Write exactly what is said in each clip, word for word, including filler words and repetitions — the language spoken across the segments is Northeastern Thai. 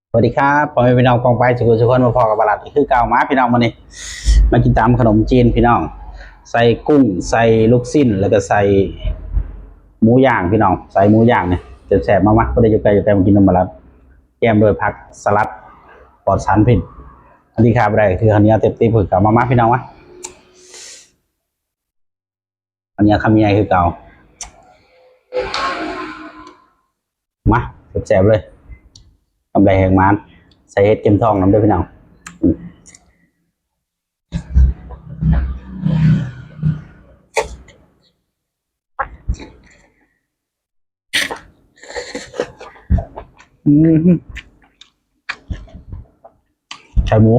สวัสดีครับ พ่อแม่พี่น้องป้องไปสู่ทุกคน มาพ้อกับบ่าวหลัดอีกคือเก่า มาพี่น้อง มื้อนี้มากินตำขนมจีนพี่น้อง ใส่กุ้ง ใส่ลูกชิ้น แล้วก็ใส่หมูย่างพี่น้อง ใส่หมูย่างเนี่ยแซ่บๆ มามา ผู้ใดอยู่ไกลอยู่ไกลมากินนำบ่าวหลัด แกมด้วยผักสลัดปลอดสารพิษ อันที่ขาดบ่ได้คือข้าวเหนียวเต็มที่ เพิ่นก็มามาพี่น้อง มา อันนี้คำใหญ่คือเก่า มาแซ่บๆ เลย คำใดแหงหมาน ใส่เห็ดเข็มทองนำเด้อพี่น้อง อืม อืม ใส่หมู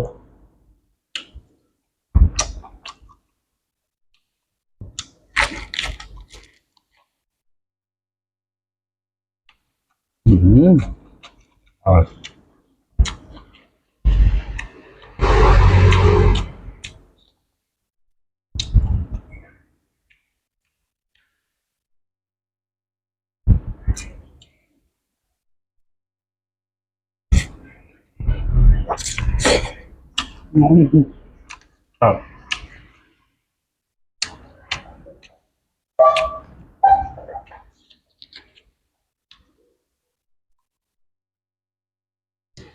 อืม อร่อย อืม ครับ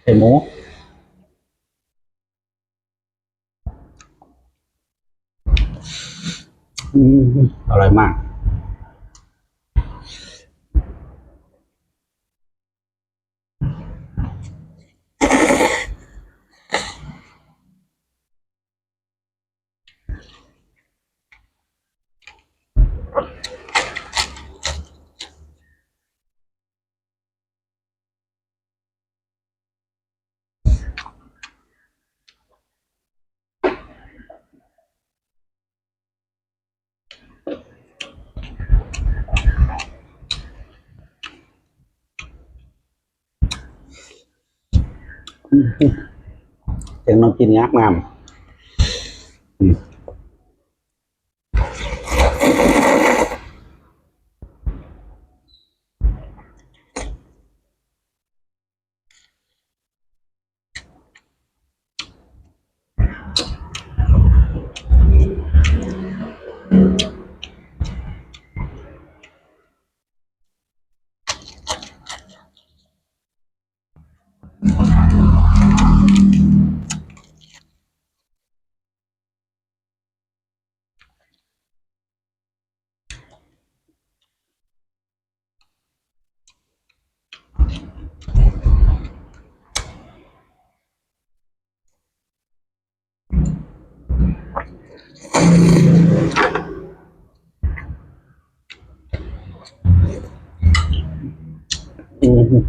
ใส่หมู อืม อร่อยมาก อืม เสียงน้องกินงามงาม อืม อืม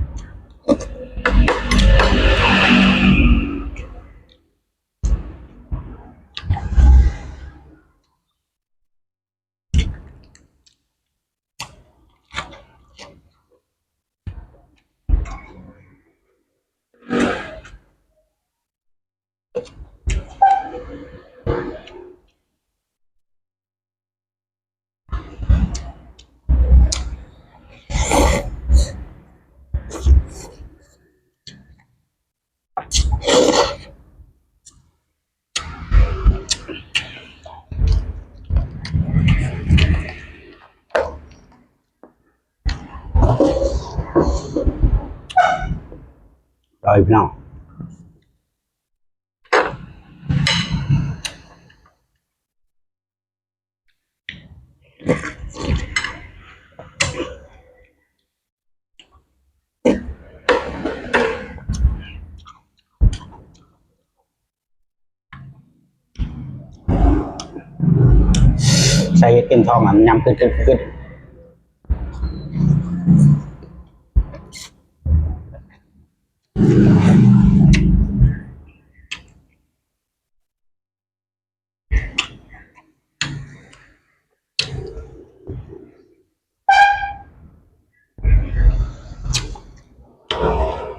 อร่อยพี่น้อง ใส่เห็ดเข็มทองอะ ยำกึดกึดกึด อ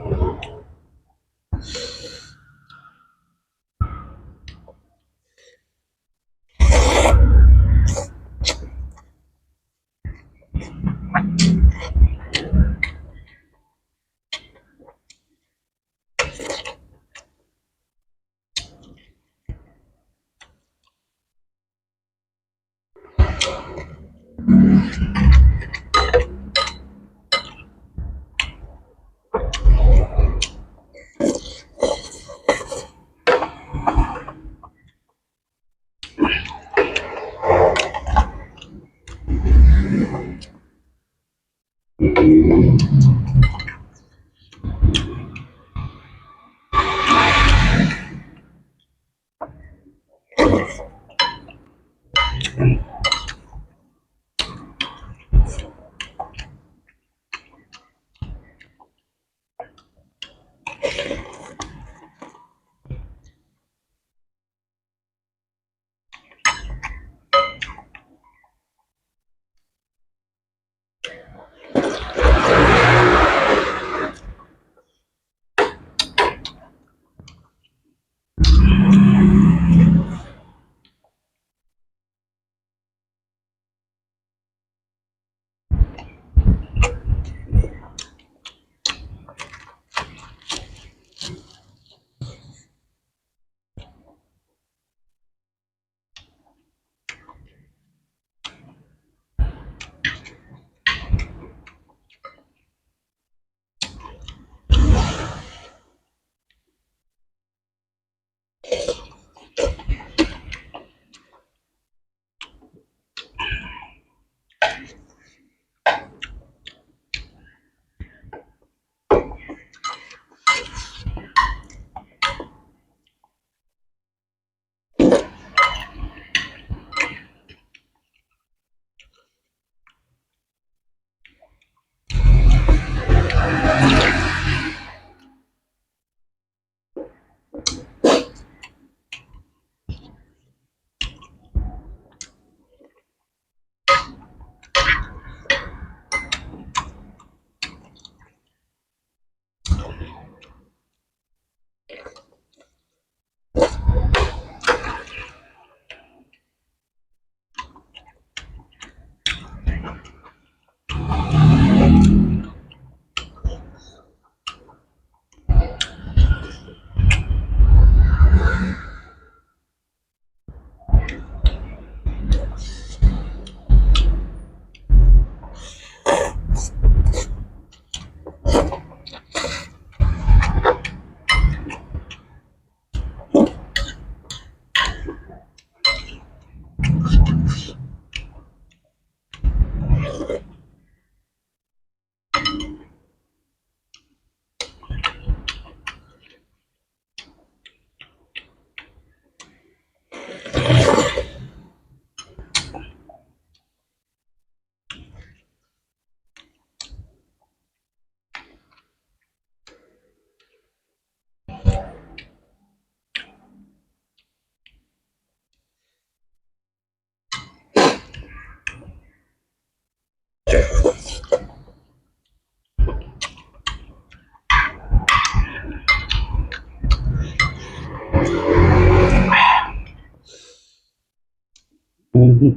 อืม อืม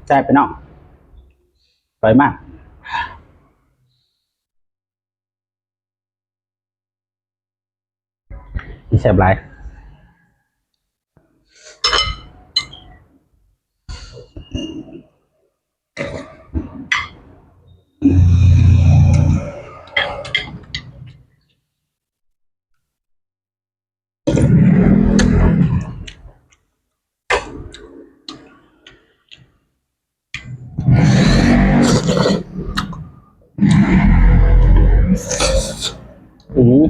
แซ่บพี่น้อง อร่อยมาก แซ่บหลาย อืม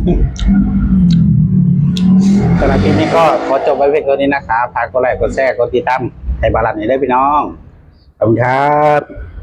สำหรับคลิปนี้ก็ขอจบไว้เพียงเท่านี้นะครับ ฝากกดไลค์ กดแชร์ กดติดตามให้บาลานนี่ด้วยพี่น้อง ขอบคุณครับ